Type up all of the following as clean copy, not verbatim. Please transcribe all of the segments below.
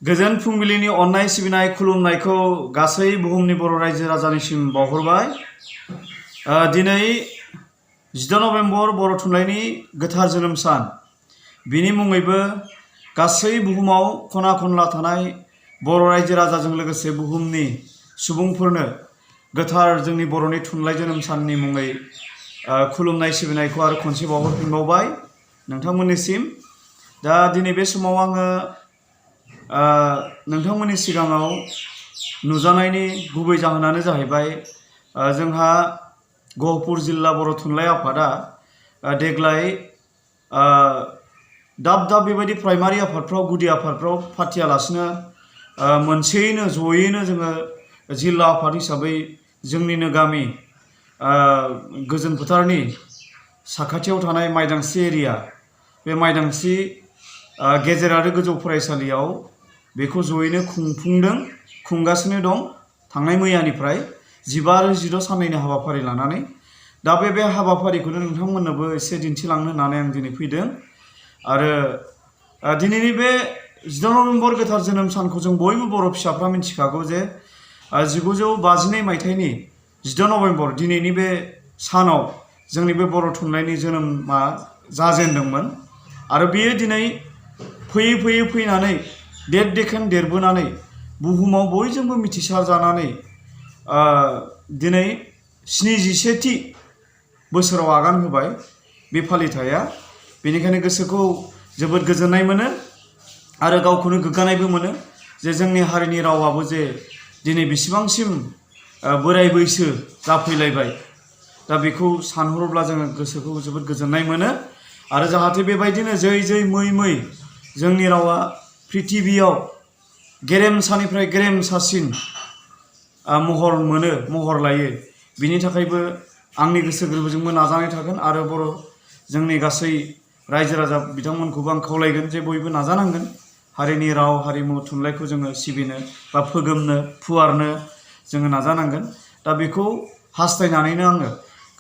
गोजोन फुंबिलिनि अननाय सिबिनाय खुलुमनायखौ गासै बुहुमनि बर' रायजो राजानिसिम बावहरबाय। दिनै 10 नभेम्बर बर' थुनलाइनि गोथार जोनोम सान। बिनि मुङैबो गासै बुहुमाव खना खनला थानाय बर' रायजो राजाजों लोगोसे बुहुमनि सुबुंफोरनो गोथार जोंनि बर'नि थुनलाइ जोनोम साननि मुङै खुलुमनाय सिबिनायखौ आरो खनसे बावहरफिनबावबाय नोंथांमोननिसिम। दा दिनै बे समाव आङो नोंथांमोननि सिगाङाव नुजानायनि गुबै जाहोनानो जाहैबाय जोंहा गहपुर जिल्ला बर' थुनलाइ आफादा देग्लाय दाब दाब बेबायदि प्राइमारि आफादफ्राव गुदि आफादफ्राव फाथियालासिनो मोनसेयैनो जयैनो जोङो जिल्ला आफाद हिसाबै जोंनिनो गामि गोजोन फोथारनि साखाथियाव थानाय माइदांस्रि एरिया बे माइदांस्रि गेजेरारि गोजौ फरायसालियाव बेखौ जयैनो खुंगासिनो दं थांनाय मैयानिफ्राय 15 आरो 16 साननैनि हाबाफारि लानानै। दा बे हाबाफारिखौनो नोंथांमोननोबो एसे दिन्थिलांनो होननानै आं दिनै फैदों। आरो दिनैनि बे 10 नभेम्बर गोथार जोनोम सानखौ जों बयबो बर' फिसाफ्रा मिथिखागौ जे 1952 मायथाइनि 10 नभेम्बर दिनैनि बे सानाव जोंनि बे बर' थुनलाइनि जोनोमा जाजेनदोंमोन। आरो बेयो दिनै फैयै फैनानै देरदेखोन देरबोनानै बुहुमाव बयजोंबो मिथिसार जानानै दिनै 77थि बोसोराव आगान होबाय बे फालिथाया। बेनिखायनो गोसोखौ जोबोद गोजोननाय मोनो आरो गावखौनो गोग्गानायबो मोनो जे जोंनि हारिनि रावाबो जे दिनै बेसेबांसिम बोराय बैसो जाफैलायबाय। दा बेखौ सानहरोब्ला जोङो गोसोखौ जोबोद गोजोननाय मोनो। आरो जाहाथे बेबायदिनो जै मै जोंनि रावा प्रिथिबियाव गेरेमसानिफ्राय गेरेमसासिन महर लायो। बिनि थाखायबो आंनि गोसो गोरबोजोंबो नाजानाय थागोन आरो जोंनि गासै रायजो राजा बिथांमोनखौबो आं खावलायगोन जे बयबो नाजानांगोन हारिनि राव हारिमु थुनलाइखौ जोङो सिबिनो बा फोगोमनो फुवारनो जोङो नाजानांगोन। दा बेखौ हास्थायनानैनो आङो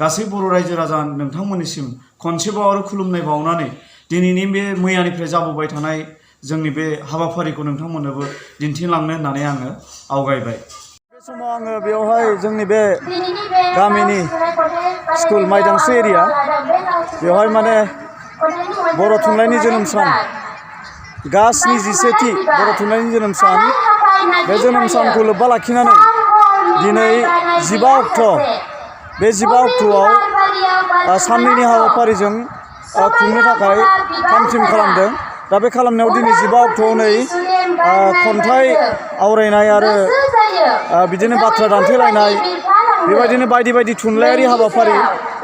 गासै बर' रायजो राजा नोंथांमोननिसिम खनसेबाव आरो खुलुमनाय बावनानै दिनैनि बे मैयानिफ्राय जाबोबाय थानाय जोंनि बे हाबाफारिखौ नोंथांमोननोबो दिन्थिलांनो होननानै आङो आवगायबाय। बे समाव आङो बेवहाय जोंनि बे गामिनि स्कुल माइदांस्रि एरिया बेवहाय माने बर' थुनलाइनि जोनोम सान गा-71थि बर' थुनलाइनि जोनोम सान बे जोनोम सानखौ लोब्बा लाखिनानै दिनै 15 अक्ट' बे 15 अक्ट'आव साननैनि हाबाफारिजों खुंनो थाखाय थाम-थिम खालामदों। दा बे खालामनायाव दिनै 15 अक्ट'आव नै खन्थाइ आवरायनाय आरो बिदिनो बाथ्रा दान्थेलायनाय बेबायदिनो बायदि थुनलाइयारि हाबाफारि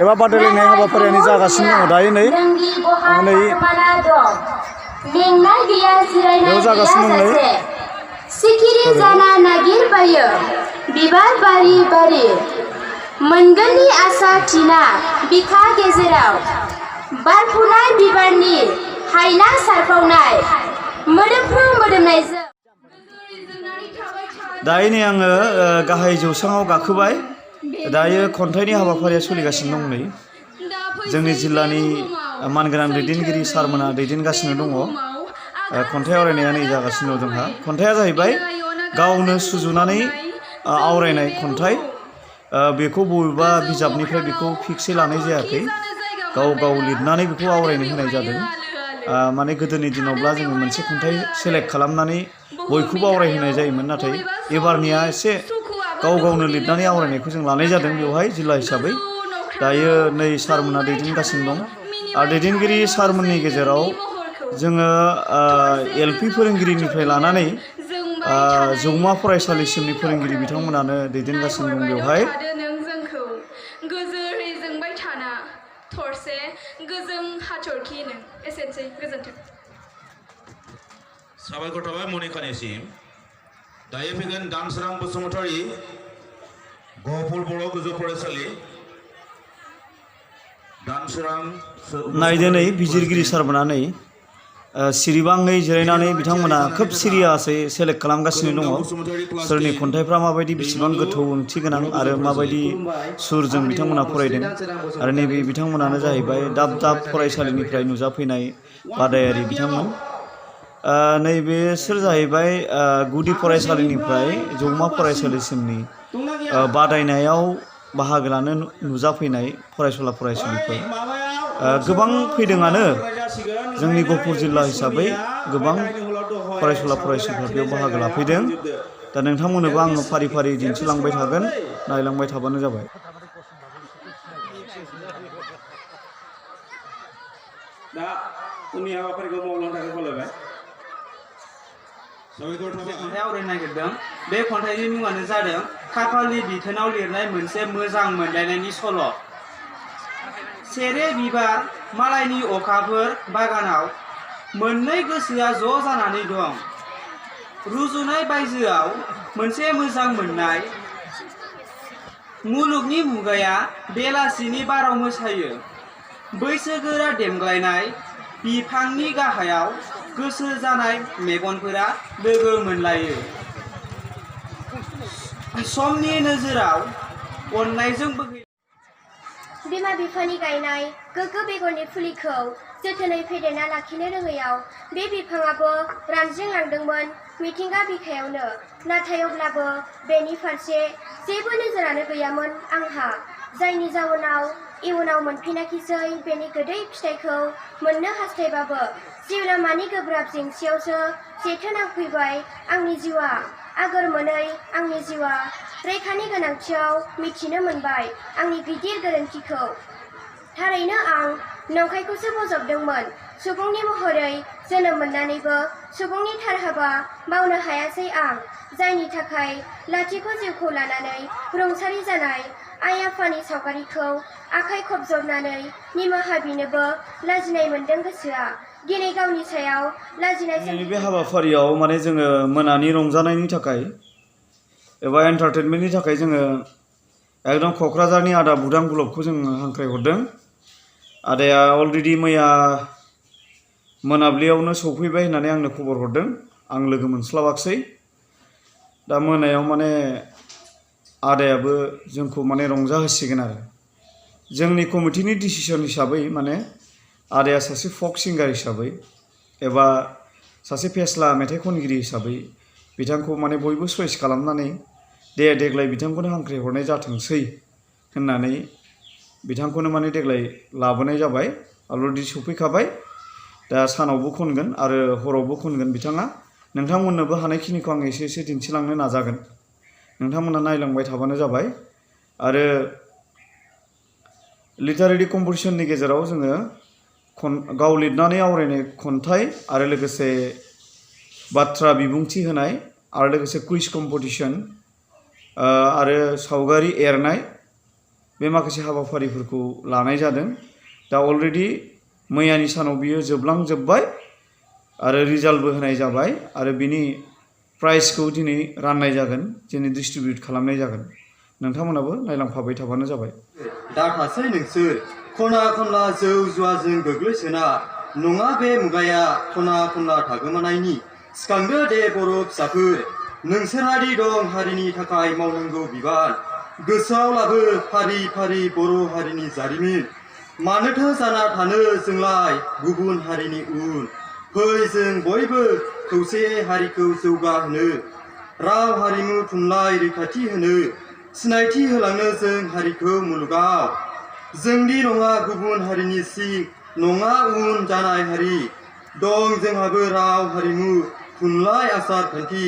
एबा बादायलायनाय हाबाफारियानो जागासिनो दङ। दायो नै बेयाव जागासिनो दं नै सिखिरि जाना नागिरबायो बिबार बारि मोनगोननि आसा थिना बिखा गेजेराव बारफुनाय बिबारनि हायना सारफावनाय मोदोमफ्रु मोदोमनायजों। दायो नै आङो गाहाय जौसाङाव गाखोबाय। दायो खन्थाइनि हाबाफारिया सोलिगासिनो दं। नै जोंनि जिल्लानि मानगोनां दैदेनगिरि सारमोना दैदेनगासिनो दङ। खन्थाइ आवरायनाया नै जागासिनो दं। जोंहा खन्थाइया जाहैबाय गावनो सुजुनानै आवरायनाय खन्थाइ। बेखौ बबेबा बिजाबनिफ्राय बेखौ फिक्सै लानाय जायाखै, गाव लिरनानै बेखौ आवरायनो होनाय जादों। माने गोदोनि दिनावब्ला जोङो मोनसे खन्थाइ सेलेक्ट खालामनानै बयखौबो आवरायहोनाय जायोमोन, नाथाय एबारनिया एसे गावनो लिरनानै आवरायनायखौ जों लानाय जादों बेवहाय जिल्ला हिसाबै। दायो नै सारमोना दैदेनगासिनो दं। आरो दैदेनगिरि सारमोननि गेजेराव जोङो LP फोरोंगिरिनिफ्राय लानानै जौमा फरायसालिसिमनि फोरोंगिरि बिथांमोनानो दैदेनगासिनो दं बेवहाय। साबायखर थाबाय मनिकानिसिम। दायो फैगोन दानसोरां बसुमतारी गहपुर बर' गोजौ फरायसालि। नायदो नै बिजिरगिरि सारमोना नै सिरिबाङै जिरायनानै बिथांमोना खोब सिरियासै सेलेक्ट खालामगासिनो दङ सोरनि खन्थाइफ्रा माबायदि बेसेबां गोथौ ओंथि गोनां आरो माबायदि सुरजों बिथांमोना फरायदों। आरो नैबे बिथांमोनानो जाहैबाय दाब दाब फरायसालिनिफ्राय नुजाफैनाय बादायारि बिथांमोन। नैबेसोर जाहैबाय गुदि फरायसालिनिफ्राय जौमा फरायसालिसिमनि बादायनायाव बाहागो लानो नुजाफैनाय फरायसुला फरायसुलिफोर गोबां फैदोंआनो जोंनि गहपुर जिल्ला हिसाबै गोबां फरायसुला फरायसुलिफोरा बेयाव बाहागो लाफैदों दा नोंथांमोननोबो आङो फारि फारि दिन्थिलांबाय थागोन नायलांबाय थाबानो जाबाय दा उननि हाबाफारिखौ मावलांनो थाखाय खावलायबाय खन्थाइ आवरायनो नागिरदों बे खन्थाइनि मुङानो जादों खाफालनि बिथोनाव लिरनाय मोनसे मोजां मोनलायनायनि सल' सेरे बिबार मालायनि अखाफोर बागानाव मोननै गोसोआ ज' जानानै दं रुजुनाय बायजोआव मोनसे मोजां मोननाय मुलुगनि मुगाया बेलासिनि बाराव मोसायो बैसोगोरा देमग्लायनाय बिफांनि गाहायाव गोसो जानाय मेगनफोरा लोगो मोनलायो समनि नोजोराव अननायजों बोहै बिमा बिफानि गायनाय गोग्गो बेगरनि फुलिखौ जोथोनै फेदेरना लाखिनो रोङैयाव बे बिफाङाबो रानज्रिंलांदोंमोन मिथिंगा बिखायावनो नाथाय अब्लाबो बेनि फारसे जेबो नोजोरानो गैयामोन आंहा जायनि जाउनाव इयुनाव मोनफिनाखिसै बेनि गोदै फिथाइखौ मोननो हास्थायबाबो जिउ लामानि गोब्राब जेंसियावसो जेथोनांफैबाय आंनि जिउआ आगोर मोनै आंनि जिउआ रैखानि गोनांथियाव मिथिनो मोनबाय आंनि गिदिर गोरोन्थिखौ थारैनो आं नंखायखौसो बजबदोंमोन सुबुंनि महरै जोनोम मोननानैबो सुबुंनि थार हाबा मावनो हायासै आं जायनि थाखाय लाथिख' जिउखौ लानानै रुंसारि जानाय आइ आफानि सावगारिखौ आखाइ खबजबनानै निमाहा बिनोबो लाजिनाय मोनदों गोसोआ दिनै गावनि सायाव लाजिनाय बे हाबाफारियाव माने जोङो मोनानि रंजानायनि थाखाय एबा एन्टारटेनमेन्टनि थाखाय जोङो एकदम क'क्राझारनि आदा बुदां ब्लकखौ जोङो हांख्रायहरदों आदाया अलरेडि मैया मोनाब्लियावनो सौफैबाय होननानै आंनो खबर हरदों आं लोगो मोनस्लाबाखसै दा मोनायाव माने आदायाबो जोंखौ माने रंजाहोसिगोन आरो जोंनि कमिटिनि डिसिसन हिसाबै माने आदाया सासे फक सिंगार हिसाबै एबा सासे फेस्ला मेथाइ खनगिरि हिसाबै बिथांखौ माने बयबो चइस खालामनानै देग्लाय बिथांखौनो हांख्रायहरनाय जाथोंसै होननानै बिथांखौनो माने देग्लाय लाबोनाय जाबाय अलरेडि सफैखाबाय दा सानावबो खनगोन आरो हरावबो खनगोन बिथाङा नोंथांमोननोबो हानायखिनिखौ आं एसे एसे दिन्थिलांनो नाजागोन नोंथांमोना नायलांबाय थाबानो जाबाय आरो लिटारेरि कम्पिटिशननि गेजेराव जोङो गाव लिरनानै आवरायनाय खन्थाइ आरो लोगोसे बाथ्रा बिबुंथि होनाय आरो लोगोसे कुइज कम्पिटिशन आरो सावगारि एरनाय बे माखासे हाबाफारिफोरखौ लानाय जादों दा अलरेडि मैयानि सानाव बियो जोबलांजोब्बाय आरो रिजाल्टबो होनाय जाबाय आरो बिनि प्राइजखौ दिनै राननाय जागोन दिनै डिस्ट्रिबिउट खालामनाय जागोन नोंथांमोनाबो नायलांफाबाय थाबानो जाबाय दाथासै नोंसोर खना खनला जौ जुवाजों गोग्लैसोना नङा बे मुगाया खना खनला थागोमानायनि सिखांदो दे बर' फिसाफोर नोंसोरहादि दं हारिनि थाखाय मावनांगौ बिबान गोसोआव लाबो फारि फारि बर' हारिनि जारिमिन मानोथो जाना थानो जोंलाय गुबुन हारिनि उन फै जों बयबो खौसेयै हारिखौ जौगाहोनो राव हारिमु थुनलाइ रैखाथि होनो सिनायथि होलांनो जों हारिखौ मुलुगाव जोंनि नङा गुबुन हारिनि सिं नङा उन जानाय हारि दं जोंहाबो राव हारिमु थुनलाइ आसार खान्थि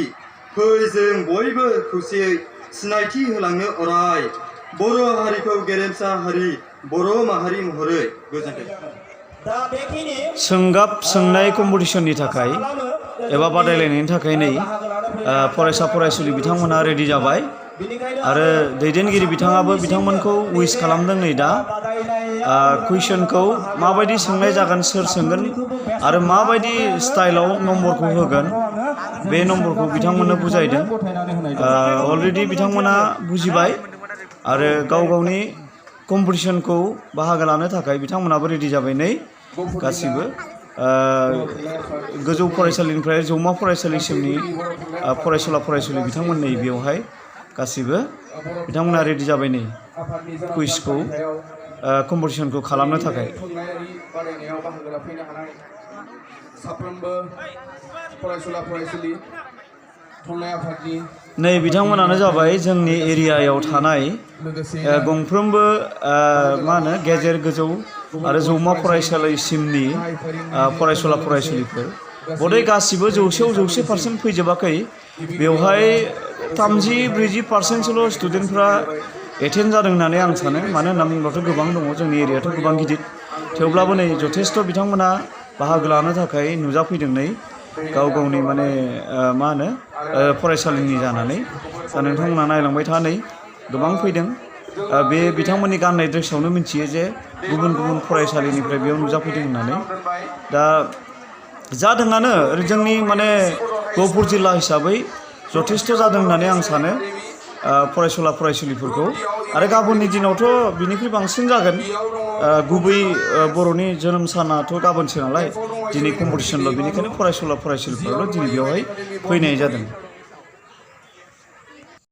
फै जों बयबो खौसेयै सिनायथि होलांनो अराय बर' हारिखौ गेरेमसा हारि बर' माहारि महरै गोजोन्थों सोंगाब सोंनाय कम्पिटिशननि थाखाय एबा बादायलायनायनि थाखाय नै फरायसा फरायसुलि बिथांमोना रेडि जाबाय आरो दैदेनगिरि बिथाङाबो बिथांमोनखौ उइस खालामदों नै दा कुइसनखौ माबायदि सोंनाय जागोन सोर सोंगोन आरो माबायदि स्टाइलाव नम्बरखौ होगोन बे नम्बरखौ बिथांमोननो बुजायदों अलरेडि बिथांमोना बुजिबाय आरो गाव गावनि कम्पिटिशनखौ बाहागो लानो थाखाय बिथांमोनाबो रेडि जाबाय नै गासिबो गोजौ फरायसालिनिफ्राय जौमा फरायसालिसिमनि फरायसुला फरायसुलि बिथांमोन नै बेवहाय गासिबो बिथांमोना रेडि जाबाय नै कुइजखौ कम्पिटिशनखौ खालामनो थाखाय बादायनायाव बाहागो लाफैनो हानाय साफ्रोमबो फरायसुला फरायसुलि थुनलाइ आफादनि नै बिथांमोनानो जाबाय जोंनि एरियायाव थानाय लोगोसे गंफ्रोमबो मा होनो गेजेर गोजौ आरो जौमा फरायसालिसिमनि फरायसुला फरायसुलिफोर बदै गासिबो 100% फैजोबाखै बेवहाय 30-40%सल' स्टुडेन्टफ्रा एटेन्ड जादों होननानै आं सानो मानो होनना बुङोब्लाथ' गोबां दङ जोंनि एरियायाथ' गोबां गिदिर थेवब्लाबो नै जथेस्थ' बिथांमोना बाहागो लानो थाखाय नुजाफैदों नै गाव गावनि माने मा होनो फरायसालिनि जानानै दा नोंथांमोना नायलांबाय था नै गोबां फैदों बे बिथांमोननि गाननाय ड्रेसावनो मिन्थियो जे गुबुन गुबुन फरायसालिनिफ्राय बेयाव नुजाफैदों होननानै दा जादोंआनो जोंनि माने गहपुर जिल्ला हिसाबै जथेस्थ' जादों होननानै आं सानो फरायसुला फरायसुलिफोरखौ आरो गाबोननि दिनावथ' बिनिख्रुइ बांसिन जागोन गुबै बर'नि जोनोम सानाथ' गाबोनसो नालाय दिनै कम्पिटिसनल' बेनिखायनो फरायसुला फरायसुलिफोराल' दिनै बेवहाय फैनाय जादों